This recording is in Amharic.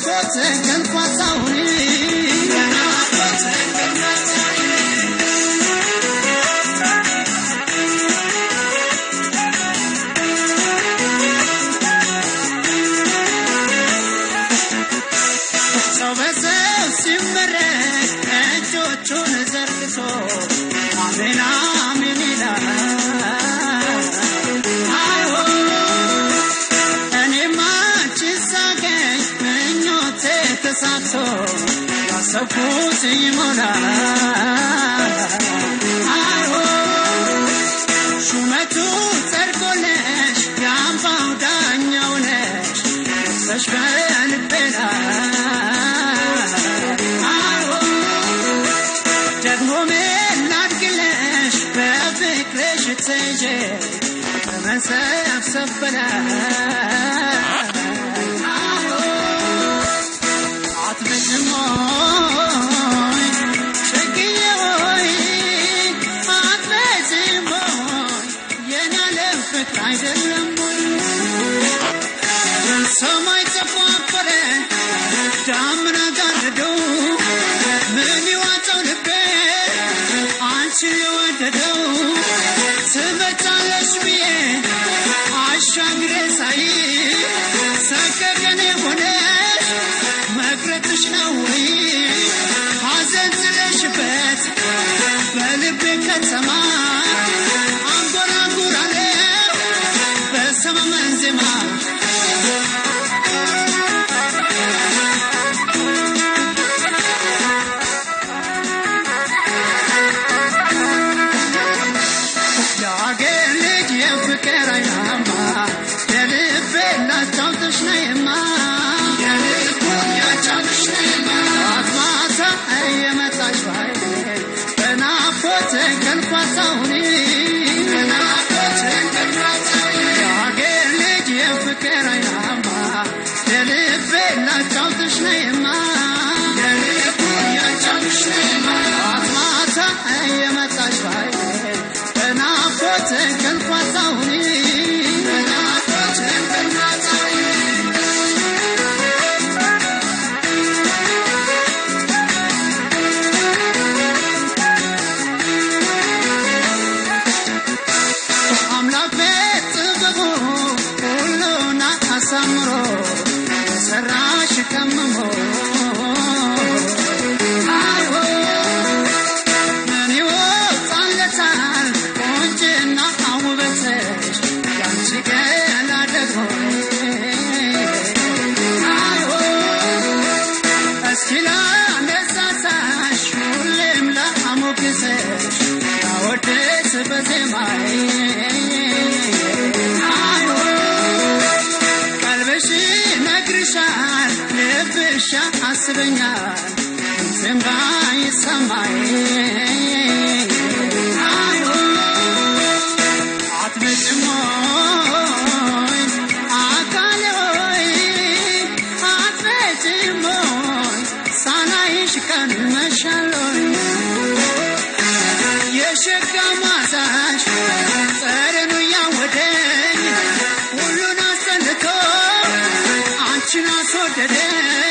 በናፍቆት እንቅልፏታሁን በናፍቆት እንቅልፏታሁን። ሰው በሰው ሲመረቅ እጆቹን ዘርግቶ አሜን አሜን ይላል። አይሆን እኔማ አንቺን ሳገኝ ምኞቴ ተሳክቶ ያሰብኩት ይሞላል። አይሆን ሹመቱ ጸድቆልሽ የአምባው ዳኛው ነሽ ነግሰሽ በልቤ ላይ። አይሆን ደግሞ ምን ላድርግልሽ በፍቅርሽ ተይዤ ከመሰብሰብ በላይ። አትመጭም ወይ ሸግዬ ሆይ አትመጭም ወይ የኔ ዓለም ፍቅር አይደለም ወይ? ሰማይ ተፏፈረ ዳመና ጋረደው ምን ይዋጠው ልቤ አንቺን የወደደው። ትመጫለሽ ብዬ አሻግሬ ሳይ ሰቀቀኔ ሆነሽ መቅረትሽ ነው ወይ? ሐዘን ጥለሽበት በልቤ ከተማ አንጎራጉራለሁ በሰመመን ዜማ። የአገር ልጅ የፍቅር አይናማ የልቤ ላጫውትሽ ነይማ የልቤ ላጫውትሽ ነይማ። ጠዋት ማታ እየመጣሽ ባይኔ በናፍቆት እንቅልፏታሁን በናፍቆት እንቅልፏታሁን። የአገር ልጅ የፍቅር አይናማ የልቤ ላጫውትሽ ነይማ የልቤ ላጫውትሽ ነይማ። ጠዋት ማታ እየመጣሽ ባይኔ በናፍቆት እንቅልፏታሁን በናፍቆት እንቅልፏታሁን። አምላክ በጥበቡ ሁሉን አሳምሮ የሰራሽ ቀምሞ አይሆን ምን ይወጣለታል ቁንጅና ውበትሽ ያንቺ ገላ ደግሞ። አይሆን እስኪ ላነሳሳሽ ሁሌም ላሞግስሽ ላወድስ በዜማዬ። አይሆን ቀልብሽ ይነግርሻል ልብሽ ያስበኛል ድምፄም ባይሰማኝ። አይሆን አትመጭም ወይ አካሌ ሆይ አትመጭም ወይ ሳላይሽ ቀን ይመሻል ወይ? የሸጋ ማዛሽ ጠረኑ ያወደኝ ሁሉን አስጠልቶ አንቺን አስወደደኝ።